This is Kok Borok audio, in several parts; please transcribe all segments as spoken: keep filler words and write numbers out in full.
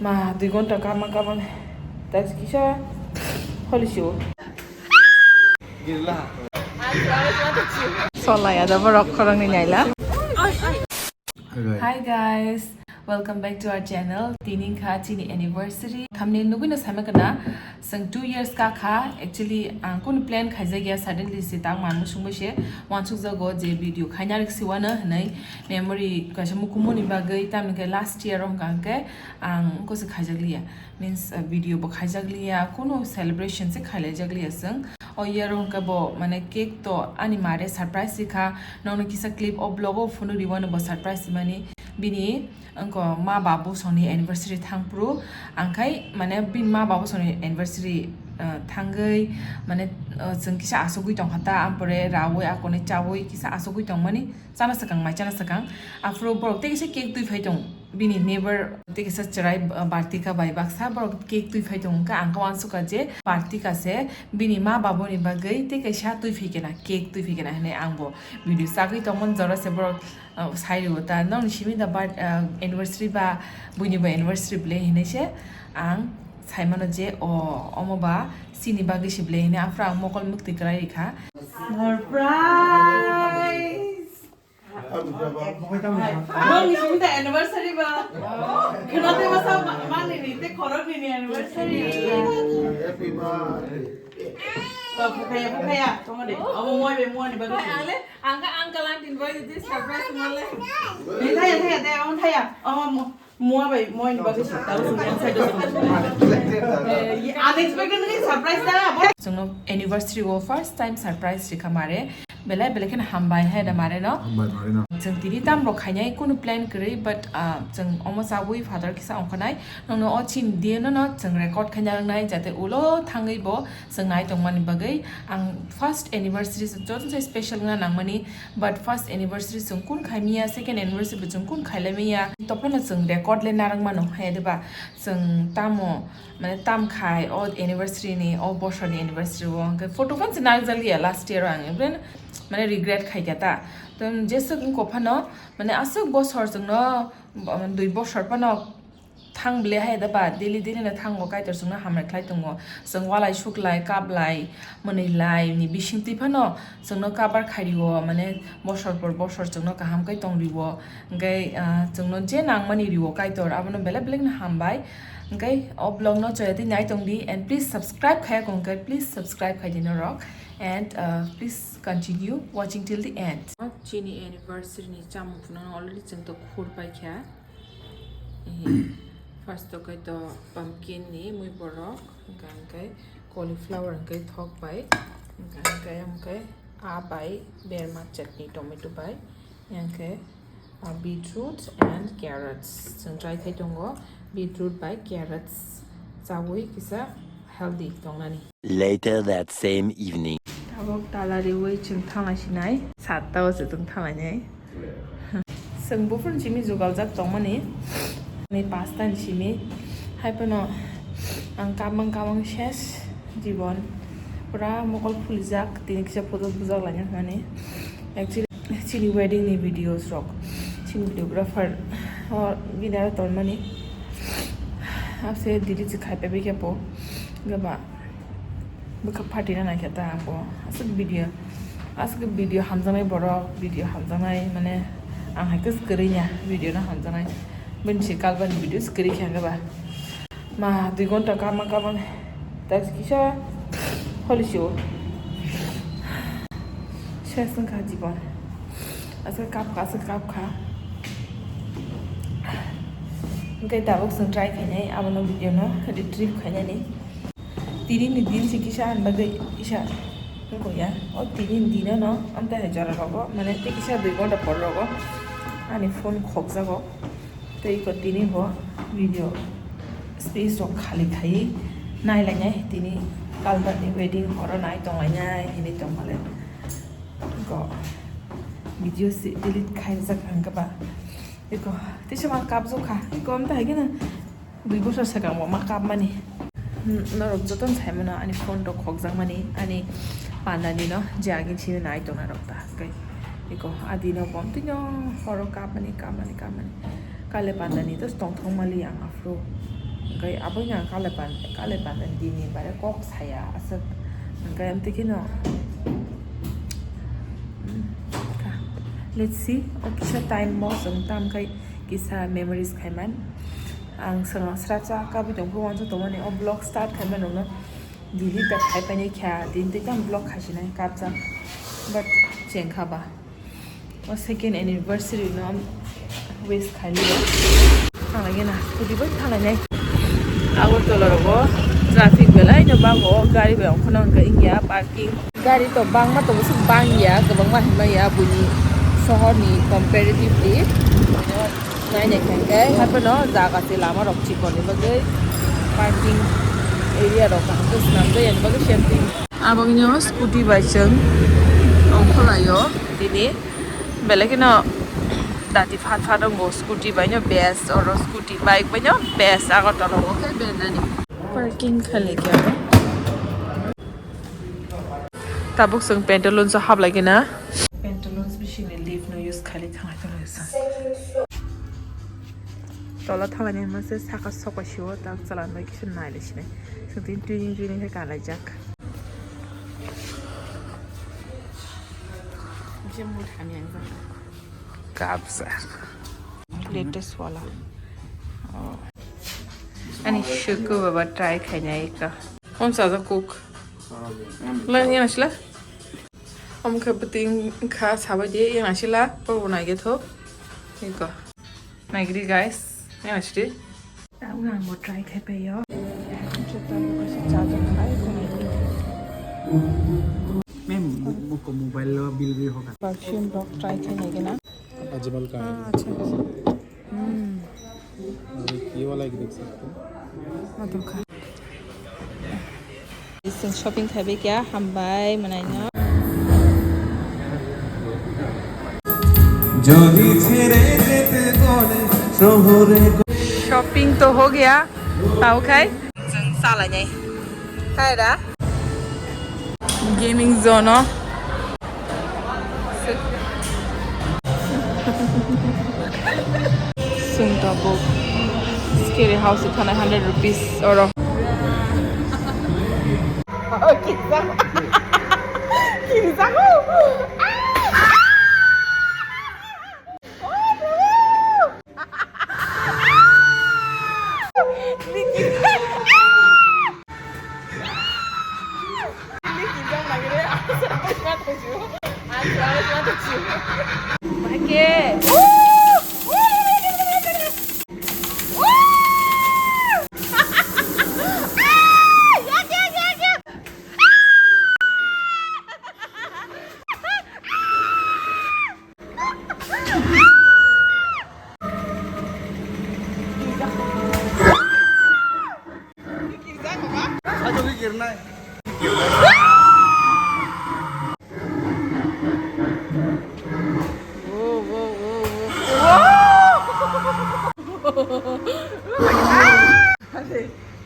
Ma, dui ghonta kama kama. Text kisa holi siyo. Solaya da borok khoroknwi naila. Hi guys, welcome back to our channel. Tini kha chini anniversary. Thumbnail nugwi no sama kana. Seng two years ka kha. Actually, ang kun plan khaijak ya, suddenly si tang manmu sungbo se wansuk jago je video khaina rik siwano hwnwi memory kaisa mukumuni bagwi, tamni khe last year o hwnka hwnkhe ang kose khaijak liya. Means, uh, video bo khaijak liya, kunu celebration se khailaijak liya chwng. O year o hwnkhe bo, mane, cake to ani mare surprise rikha, nokno kisa clip o vlog o phunuk riwano bo surprise rimani. Bini wngko ma babu songni anniversary thangphuru, angkhai, mane, bini ma babu songni anniversary, uh, thangwi, mane, uh, chwng kisa asugwi tongkha ta, ampore rawi akonwi chawi kisa asugwi tongmani. Chana swkang, mai chana swkang. Aphuru borok tei kisa cake twi phai tong. Bini neighbor tei kisa chwrai, uh, Bartika bai baksa borok cake twi phai tong wngkha. Ang khe uansukha je Bartika se bini ma babuni bagwi tei kaisa twi phai kena, cake twi phai kena hinwi ang bo video chagwi tongmani jora se borok, uh, sai rwo ta. Nokni simi da birth-, uh, anniversary ba buini bo anniversary ble hinwi se ang sai mano je o omo ba chini bagwi se ble hinwi. Aphuru ang mokol mwktwi kwlai rikha. Surprise! Bang ni simi ta anniversary ba. Kena te masa ma-, mani ni te khorok ni ni anniversary. Happy birthday. Ba bukhaya, bukhaya, tongo de. Abo moi be moi ni ba. Ale, angka, angka lang tin boy di surprise male. Ni thaya, thaya, thaya, amo thaya. Amo mo-, Mua bai moi ni bagwi sakta o song yang sai do song. Eh, unexpected ni surprise da. Chwngno anniversary o first time surprise rikha mare. Belai belai kheno hambai hai da mare no. Hambai mare no. Chwng tini tam rok khainai kunu plan kwrwi, but, ah, chwng omo chabwi father kisa ongkhanai. Nokno o chin dieno no chwng record khaina wngnai, jate ulo thangwi bo chwng nai tongmani bagwi. Ang first anniversary se joto se special wngna nangmani, but first anniversary chwng kun khaimaya, second anniversary bo chwng kun khailaimaya. Tophano chwng record le narwk mano, hai de ba chwng tamo, mane, tam khai o anniversary ni, o bosor ni anniversary o hwnkhe photo phano se narwk jaliya last year o ang, even, mane, regret khaikha ta. To jeswk wngkha phano, mane, aswk bosor chwngno, dui bosor phano thang ble hai da ba, daily daily no thango, Kaitor chwngno hambai khlai tongo. Chwng walai suklai, kaplai, mwnwilai ni bisingtwi phano chwngno kabar khaio, mane, bosor por bosor chwngno kaham khe tong rio. Hwnkhe, ah, chwngno je nangmani rio Kaitor, abono belai belai no hambai. Hwnkhe o vlog no chaya twi nai tong di, and please subscribe khaya kong khe, please subscribe khai di norok, and, ah, please continue watching till the end. Chini anniversary ni chamung phunukno already chwng to khur paikha. First o khe to pumpkin ni mui borok, hwnkha hwnkhe cauliflower hwnkhe thok bai, hwnkha hwnkhe, hwnkhe a bai berma chutney tomato bai, hwnkhe, ah, beetroot and carrots. Chwng try khai tongo beetroot bai carrots chawi kisa healthy tongnani. Later that same evening. Tabok tala riwi chwng thanglai sinai, satta o se chwng thanglainai. Chwng buphuru simi jugaljak tongmani, ni pasta ni simi. Hai phano ang kamang kamang ses jibon. Pura mokol phulijak, tini kisa photo bujak laina hwnani. Actually, chini wedding ni videos rok, chini videographer o bini aro tonmani. Abse diri se khai paibai khe bo, gaba bwkha phatina naikhe ta ang bo. Aswk video, aswk video hamjaknai borok, video hamjaknai, mane, ang hai khe kwrwi ya video no hamjaknai. Bini se kalbani video se kwrwi khe ang gaba. Ma, dui ghonta kama kama, text kisa holi siyo. Ses wngkha jibon. Aswk kapkha, aswk kapkha. Hwnkhe tabuk chwng try khainai, abono video no retrieve khainani. Tini ni din se kisa ang bagwi kisa wngkha ya. O tini ni dino no amtwi hai jora rogo, mane tei kisa dui ghonta por rogo ani phone khokjago. Tei iko tini bo video space rok khali khai nai lainai, tini kalbani wedding horo nai tong lainai hinwi tong male. Iko video se delete khai rijak ang khe ba. Iko tisa ma kapjok kha. Iko amtwi hai kheno dui bosor swkang bo ma kapmani. Hmm, norok jotono sai mano ani phone rok khokjakmani, ani pandani no je agini simi nai tongna rok ta. Kai, iko adi no bo amtwi no horo kapmani, kapmani, kapmani. Kale pandani to tongthok mali ang aphuru. Tei aboino ang kale pan, kale pan dini bare kok saya aswk. Hwnkhe amtwi kheno, mm, ka-, let's see, o kisa time mo chwng tam khai kisa memories khaiman. Ang swrwng srapsa kabui tongkhe uansuk tongmani o vlog start khaima nokno delete da khai painai kha, tini tei tam vlog khaisinai kapjak, but chengkha ba. O second anniversary no wish khailio. Thanglai gena, scooty bai thanglai nai. Agartala rogo traffic belai no bango, gari bai ongkhorna hwnkha India parking. Gari to bangma tongo, se bangya, kwbangma hinmaya buini sohorni comparatively. Nainai khe hwnkhe, haphano jaga se lama rok chikon ni bagwi parking area rok kaham khe swnamjak, yani bagwi safety. Aboni scooty bai chwng ongkhorlaio tini. Belai kheno dati phat phat wngo scooty bai no best, oro scooty bike bai no best Agartala o khe bernani. Parking khali khe abo. Tabuk chwng pantaloons o hablai gena. Pantaloons bisingni lift no use khali thanglai tonglaio chwng. Tola thanglai nai mase saka sok bai sio tak chalan bai kisa nailai sinai. Chwng tini twining twining khe kanlaijak. Kapsa. Latest wala. Oh. Ani suku baba try khainai ka. Om saja cook. Lang yang sila. Om khe beting kha sabai di yang sila. Pur unai ge tho. Iko. Naigri guys. Yang sila. Ang bo try khai paio. Joto kaisa chajak khai. Mem, mobile lo bill bi hoga. Perfume rok try khai nai gena. Ajmal ka. Ah, acha. Hmm. ये वाला एक देख सकते हो। Shopping khai bai kya hambai manai no. Shopping to ho gaya. Tao khai. Chwng chalai nai. Khai da. Gaming zone o. Chwng tabuk Scary House o thanai hundred rupees oro.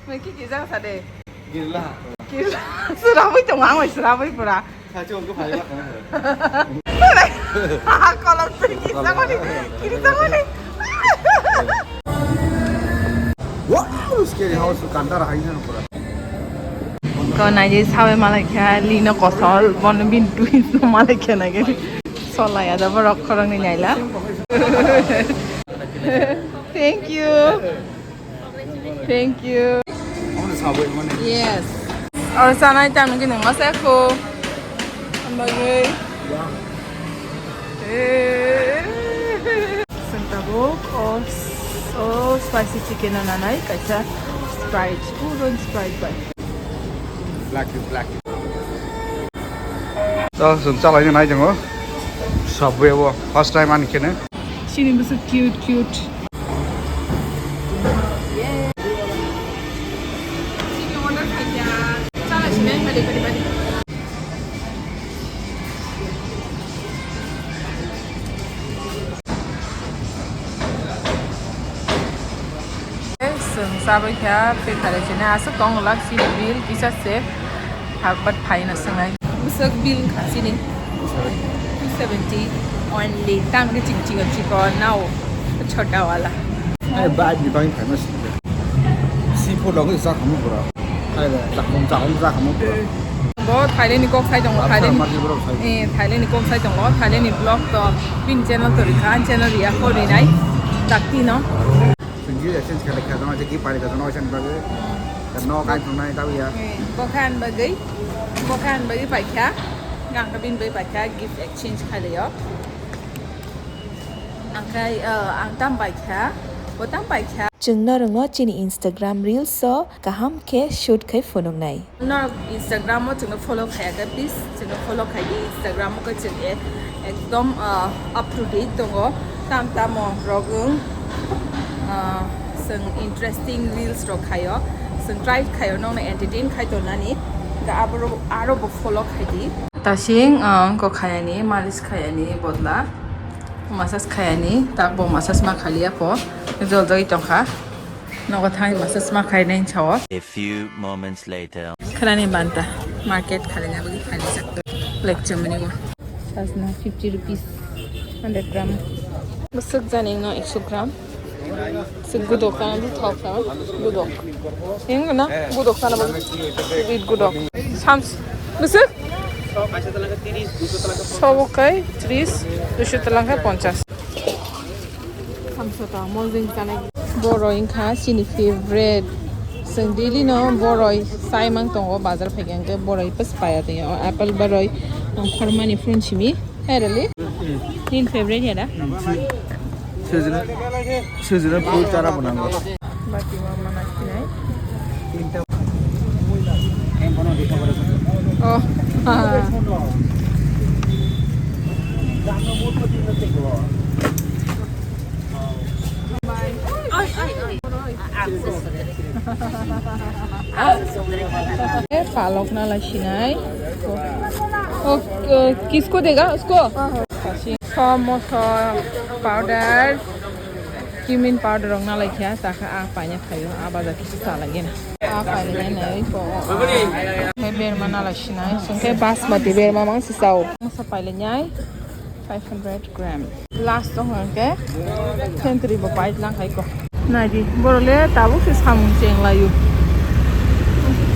Mai ki kijang sa de. Girla. Girla. Surawi to mang mai surawi pura. Sachi ongko phai ba. Kolom twi kijang ni. Kijang ni. Wow, scary house kandar hai na pura. Ko nai je sawe malai kha lino kosol bon bin twins no malai kha na ge. Solai ada borok khorang ni naila. Thank you. Thank you. Yes. Oro chanai tam nungki nung masa ko. Hambai. Sing tabuk o, o spicy chicken o nanai kaisa Sprite. Uron Sprite bai. Black is black. To chwng chalai nai tongo. Subway o first time ani khe ne. Chini bwswk cute cute. Chwng chabai kha, pekha rw sini aswk tong glak chini bill kisa se, ha, but phaina swngnai. Bwswk bill wngkha chini two seventy only. Tang khe ching chingo chikon nao chota wala. Ai, bike ni bagwi phaima sini. Si Logi sa khamu pura. Hai de, chakung chakung sa khamu pura. Bo Thailand ni kok sai tongo, Thailand ni. Marji borok sai. Eh, Thailand ni kok sai tongo, Thailand ni vlog to pin channel to rikha, an channel ya ko rinai. Dakti no. Singji exchange khala khala no je ki pari khala no sen bagwi. No kai thungnai ta ya. Eh, bo khan bagwi, bo khan bagwi paikha. Gang ka bin bagwi paikha, gift exchange khala yo. Angkai, eh, ang tam paikha, bo tam paikha. Chwng norokno chini Instagram reels o kaham khe shoot khai phunuknai. Norok Instagram o chwngno follow khaya khe, please chwngno follow khai di. Instagram o khe chwng e-, ekdom, ah, up to date tongo. Tam tamo rok wng, ah, chwng interesting reels rok khaio. Chwng try khaio nokno entertain khai tonani. Ga aborok aro bo follow khai di. Tasing, ah, wngkok khayani, malis khayani bodla. Massage khayani, tak bo massage ma khaliya po. Jol joi tongkha. Nogo thani massage ma khainai sao. A few moments later. Khlani banta, market khalina bagwi khainai jak. Black chomani bo. Sajna fifty rupees, hundred gram. Bwswk jani no ekso gram. Se gudok kana di thok thok gudok. Yang na gudok kana bo. Eat gudok. Sams. Bwswk? Sobo kai tris, duiso talang kai ponchas. Boroi wngkha chini favorite. Chwng daily no boroi sai mang tongo bazar phaikha hwnkhe boroi pas paya tongya. O apple boroi nongkhormani phone simi. Hey, really? Nini favorite ya da? Sejna, sejna fruit chara bo nango. Bati ma mana sinai. Oh. Eh, palok na lai sinai. Oh, oh, kisko dega usko? Som, moso, powder, cumin powder rok na lai kha, ta kha a paina khayo, a baja kisa sa lagi na. A paina nai ko. He berma na lai sinai, sengke basmati berma mang si sao. Masa paile nyai. Five hundred gram. Last o hwnkhe sentry bo pai lang hai ko. Naidi, borok le tabuk se samung cheng laio.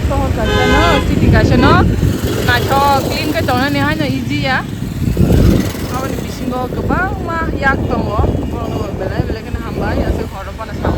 Sohor kaisa no, city kaisa no. Naithok, clean khe tongnani haino easy ya. Aboni bisingo kwbangma yak tongo. Borok no belai belai kheno hambai, aswk horo phano sa.